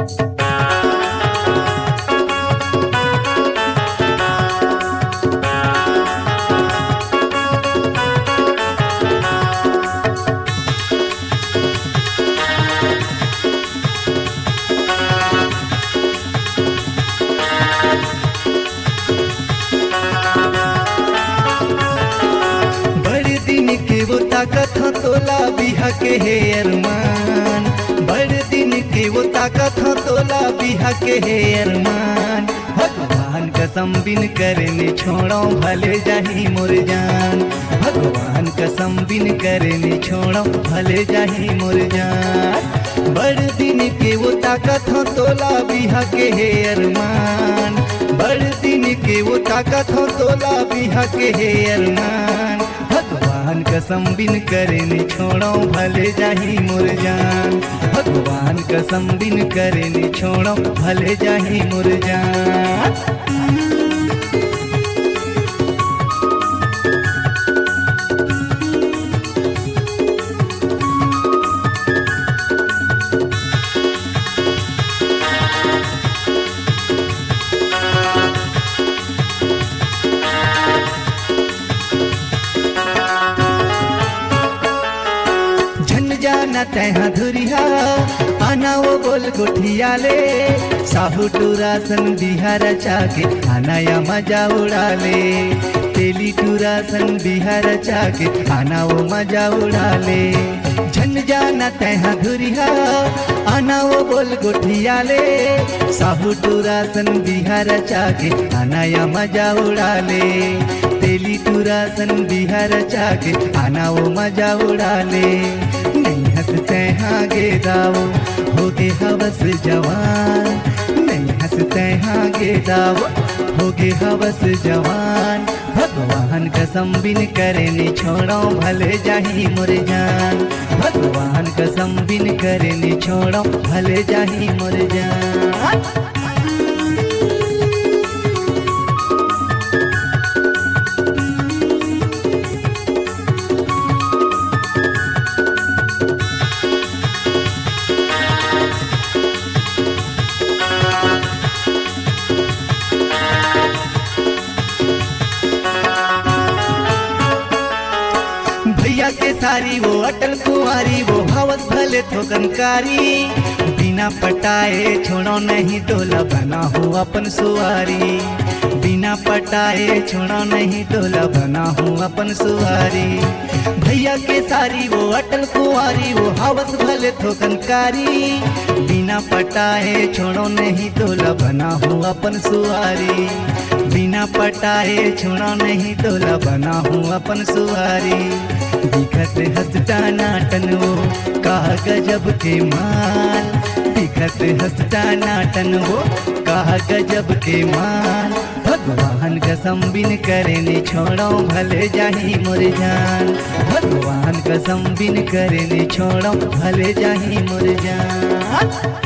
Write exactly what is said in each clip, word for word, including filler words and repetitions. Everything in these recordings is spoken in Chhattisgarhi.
बड़ दिन के वो ताकत ह तोला बिहा के हे अरमान, बड़ दिन के वो ताकत ह तोला बिहा के हे अरमान। भगवान कसम बिन करे ने छोड़ो भले जाही मोर जान, भगवान कसम बिन करे ने छोड़ो भले जाही मोर जान। बड़ दिन के वो ताकत ह तोला बिहा के हे अरमान, बड़ दिन के वो ताकत ह तोला बिहा के हे अरमान। भगवान कसम बिन करे ने छोड़ो भले जाही मोर जान, भगवान कसम बिन करे ने छोड़ो भले जाही मोर जान। झन जाना तैहा धुरिहा, आना वो बोल गोठिया ले। साहू टूरा सन बिहा रचा के, आना या मजा उड़ा ले। तेली टूरा सन बिहा रचा के, आना वो मजा उड़ा ले। झन जाना तैहा धुरिहा, आना वो बोल गोठिया ले। साहू टूरा सन बिहा रचा के, आना या मजा उड़ा ले। तेली टूरा सन बिहा रचा के, आना वो मजा उड़ा ले। नहीं हंस तैहा गे दावो, हो गे हवस जवान। नहीं हंस तैहा गे दावो, हो गे हवस जवान। भगवान कसम बिन करे ने छोड़ो भले जाही मोर जान, भगवान कसम बिन करे ने छोड़ो भले जाही मोर जान। भैया के सारी वो अटल कुंवारी, वो हवस भले थोकन कारी। बिना पटाए छोड़ो नहीं तोला, बना हो अपन सुवारी। बिना पटाए छोड़ो नहीं तोला, बना हो अपन सुवारी। भैया के सारी वो अटल कुंवारी, वो हवस भले थोकन कारी। बिना पटाए छोड़ो नहीं तोला, बना हो अपन सुवारी। बिना पटाए छोड़ो नहीं तोला, बना हो अपन सुवारी। दिखत हंस टनाटन वो, का गजब के माल। दिखत हंस टनाटन वो, का गजब के माल। भगवान कसम बिन करे ने छोड़ो भले जाही मोर जान। भगवान कसम बिन करे ने छोड़ो भले जाही मोर जान।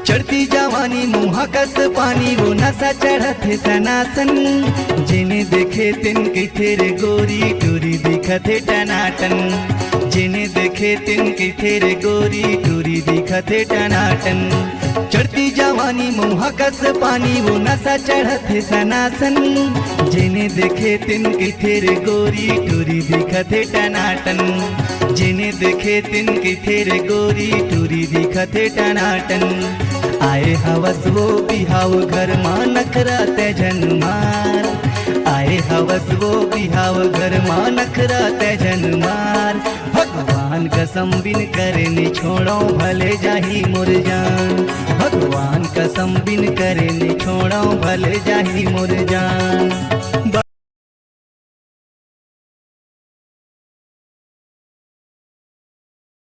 चढ़ती जवानी मुहा कस पानी, वो नशा चढ़त हे सनासन। जेने देखे तेन कहिथे रे गोरी, टूरी दिखत हे टनाटन। जेने देखे तेन कहिथे रे गोरी, टूरी दिखत हे टनाटन। चढ़ती जवानी मुहा कस पानी, वो नशा चढ़त हे सनासन। जेने देखे तेन कहिथे रे गोरी, टूरी दिखत हे टनाटन। जेने देखे तेन कहिथे रे गोरी, टूरी दिखत हे टनाटन। आए हवस वो बिहाव घर मा, नखरा तै झन मार। आए हवस वो बिहाव घर मा, नखरा तै झन मार। भगवान कसम बिन करे ने छोड़ो भले जाही मोर जान। भगवान कसम बिन करे ने छोड़ो भले जाही मोर जान।